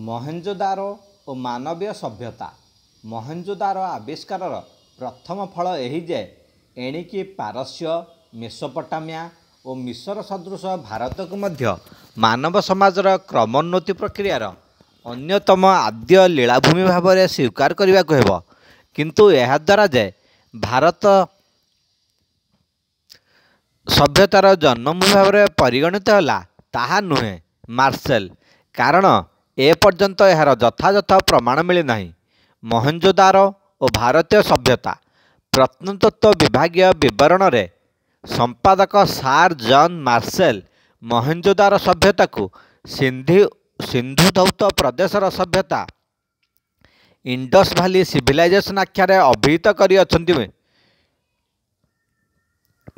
ମହେଞ୍ଜୋଦାରୋ ଓ ମାନବୀୟ ସଭ୍ୟତା। ମହେଞ୍ଜୋଦାରୋ ଆବିଷ୍କାରର ପ୍ରଥମ ଫଳ ଏହି ଯେ, ଏଣିକି ପାରସ୍ୟ, ମେସୋପଟାମିଆ ଓ ମିଶର ସଦୃଶ ଭାରତକୁ ମଧ୍ୟ ମାନବ ସମାଜର କ୍ରମୋନ୍ନତି ପ୍ରକ୍ରିୟାର ଅନ୍ୟତମ ଆଦ୍ୟ ଲୀଳାଭୂମି ଭାବରେ ସ୍ୱୀକାର କରିବାକୁ ହେବ। କିନ୍ତୁ ଏହାଦ୍ୱାରା ଯେ ଭାରତ ସଭ୍ୟତାର ଜନ୍ମଭୂମି ଭାବରେ ପରିଗଣିତ ହେଲା, ତାହା ନୁହେଁ ମାର୍ସେଲ, କାରଣ ଏ ପର୍ଯ୍ୟନ୍ତ ଏହାର ଯଥାଯଥ ପ୍ରମାଣ ମିଳିନାହିଁ। ମହେଞ୍ଜୋଦାରୋ ଓ ଭାରତୀୟ ସଭ୍ୟତା। ପ୍ରତ୍ନତତ୍ତ୍ୱ ବିଭାଗୀୟ ବିବରଣରେ ସମ୍ପାଦକ ସାର୍ ଜନ୍ ମାର୍ସେଲ ମହେଞ୍ଜୋଦାରୋ ସଭ୍ୟତାକୁ ସିନ୍ଧୁଧୌତ ପ୍ରଦେଶର ସଭ୍ୟତା, ଇଣ୍ଡସ୍ ଭ୍ୟାଲି ସିଭିଲାଇଜେସନ୍ ଆଖ୍ୟାରେ ଅଭିହିତ କରିଅଛନ୍ତି।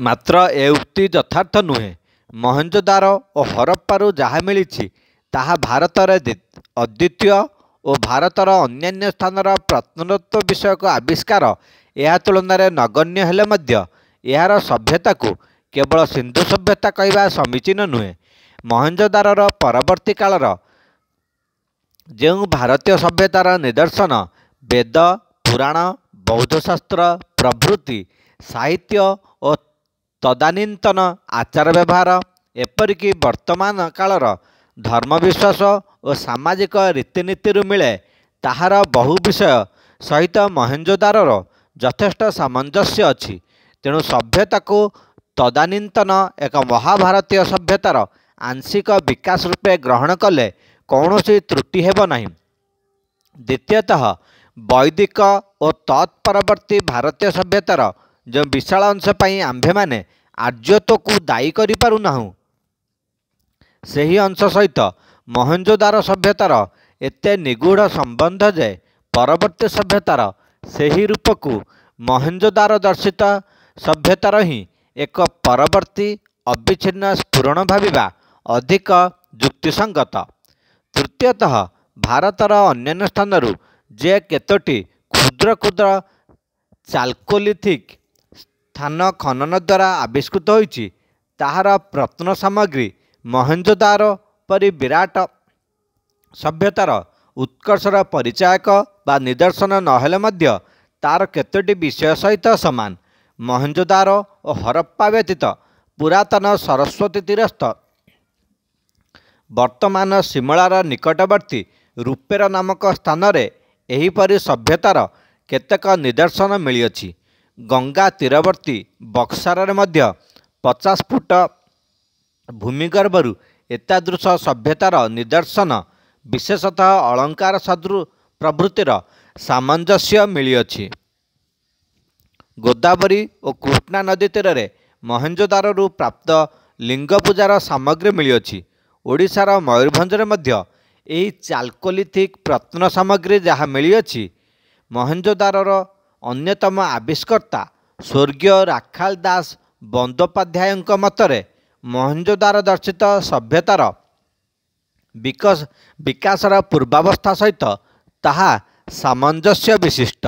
ମାତ୍ର ଏ ଉକ୍ତି ଯଥାର୍ଥ ନୁହେଁ। ମହେଞ୍ଜୋଦାରୋ ଓ ହରପ୍ପାରୁ ଯାହା ମିଳିଛି, ତାହା ଭାରତରେ ଅଦ୍ୱିତୀୟ ଓ ଭାରତର ଅନ୍ୟାନ୍ୟ ସ୍ଥାନର ପ୍ରତ୍ନତତ୍ତ୍ୱ ବିଷୟକ ଆବିଷ୍କାର ଏହା ତୁଳନାରେ ନଗଣ୍ୟ ହେଲେ ମଧ୍ୟ ଏହାର ସଭ୍ୟତାକୁ କେବଳ ସିନ୍ଧୁ ସଭ୍ୟତା କହିବା ସମୀଚୀନ ନୁହେଁ। ମହେଞ୍ଜୋଦାରୋର ପରବର୍ତ୍ତୀ କାଳର ଯେଉଁ ଭାରତୀୟ ସଭ୍ୟତାର ନିଦର୍ଶନ ବେଦ, ପୁରାଣ, ବୌଦ୍ଧଶାସ୍ତ୍ର ପ୍ରଭୃତି ସାହିତ୍ୟ ଓ ତଦାନୀନ୍ତନ ଆଚାର ବ୍ୟବହାର, ଏପରିକି ବର୍ତ୍ତମାନ କାଳର ଧର୍ମବିଶ୍ୱାସ ଓ ସାମାଜିକ ରୀତିନୀତିରୁ ମିଳେ, ତାହାର ବହୁ ବିଷୟ ସହିତ ମହେଞ୍ଜୋଦାରୋର ଯଥେଷ୍ଟ ସାମଞ୍ଜସ୍ୟ ଅଛି। ତେଣୁ ସଭ୍ୟତାକୁ ତଦାନୀନ୍ତନ ଏକ ମହାଭାରତୀୟ ସଭ୍ୟତାର ଆଂଶିକ ବିକାଶ ରୂପେ ଗ୍ରହଣ କଲେ କୌଣସି ତ୍ରୁଟି ହେବ ନାହିଁ। ଦ୍ୱିତୀୟତଃ, ବୈଦିକ ଓ ତତ୍ପରବର୍ତ୍ତୀ ଭାରତୀୟ ସଭ୍ୟତାର ଯେଉଁ ବିଶାଳ ଅଂଶ ପାଇଁ ଆମ୍ଭେମାନେ ଆର୍ଯ୍ୟତ୍ୱକୁ ଦାୟୀ କରିପାରୁନାହୁଁ, ସେହି ଅଂଶ ସହିତ ମହେଞ୍ଜୋଦାରୋ ସଭ୍ୟତାର ଏତେ ନିଗୂଢ଼ ସମ୍ବନ୍ଧ ଯେ ପରବର୍ତ୍ତୀ ସଭ୍ୟତାର ସେହି ରୂପକୁ ମହେଞ୍ଜୋଦାରୋ ଦର୍ଶିତ ସଭ୍ୟତାର ହିଁ ଏକ ପରବର୍ତ୍ତୀ ଅବିଚ୍ଛିନ୍ନ ସ୍ଫୁରଣ ଭାବିବା ଅଧିକ ଯୁକ୍ତିସଙ୍ଗତ। ତୃତୀୟତଃ, ଭାରତର ଅନ୍ୟାନ୍ୟ ସ୍ଥାନରୁ ଯେ କେତୋଟି କ୍ଷୁଦ୍ର କ୍ଷୁଦ୍ର ଚାଲକୋଲିଥିକ୍ ସ୍ଥାନ ଖନନ ଦ୍ୱାରା ଆବିଷ୍କୃତ ହୋଇଛି, ତାହାର ପ୍ରତ୍ନ ସାମଗ୍ରୀ ମହେଞ୍ଜୋଦାରୋ ପରି ବିରାଟ ସଭ୍ୟତାର ଉତ୍କର୍ଷର ପରିଚାୟକ ବା ନିଦର୍ଶନ ନହେଲେ ମଧ୍ୟ ତାର କେତୋଟି ବିଷୟ ସହିତ ସମାନ। ମହେଞ୍ଜୋଦାରୋ ଓ ହରପ୍ପା ବ୍ୟତୀତ ପୁରାତନ ସରସ୍ୱତୀ ତୀରସ୍ଥ ବର୍ତ୍ତମାନ ଶିମଳାର ନିକଟବର୍ତ୍ତୀ ରୂପେର ନାମକ ସ୍ଥାନରେ ଏହିପରି ସଭ୍ୟତାର କେତେକ ନିଦର୍ଶନ ମିଳିଅଛି। ଗଙ୍ଗା ତୀରବର୍ତ୍ତୀ ବକ୍ସାରରେ ମଧ୍ୟ 50 ଫୁଟ ଭୂମିଗର୍ଭରୁ ଏତାଦୃଶ ସଭ୍ୟତାର ନିଦର୍ଶନ, ବିଶେଷତଃ ଅଳଙ୍କାର ପ୍ରଭୃତିର ସାମଞ୍ଜସ୍ୟ ମିଳିଅଛି। ଗୋଦାବରୀ ଓ କୃଷ୍ଣା ନଦୀ ତୀରରେ ମହେଞ୍ଜୋଦାରୋରୁ ପ୍ରାପ୍ତ ଲିଙ୍ଗପୂଜାର ସାମଗ୍ରୀ ମିଳିଅଛି। ଓଡ଼ିଶାର ମୟୂରଭଞ୍ଜରେ ମଧ୍ୟ ଏହି ଚାଲକୋଲିଥିକ୍ ପ୍ରତ୍ନ ସାମଗ୍ରୀ ଯାହା ମିଳିଅଛି, ମହେଞ୍ଜୋଦାରୋର ଅନ୍ୟତମ ଆବିଷ୍କର୍ତ୍ତା ସ୍ୱର୍ଗୀୟ ରାଖାଲ ଦାସ ବନ୍ଦୋପାଧ୍ୟାୟଙ୍କ ମତରେ ମହେଞ୍ଜୋଦାରୋ ଦର୍ଶିତ ସଭ୍ୟତାର ବିକାଶର ପୂର୍ବାବସ୍ଥା ସହିତ ତାହା ସାମଞ୍ଜସ୍ୟ ବିଶିଷ୍ଟ।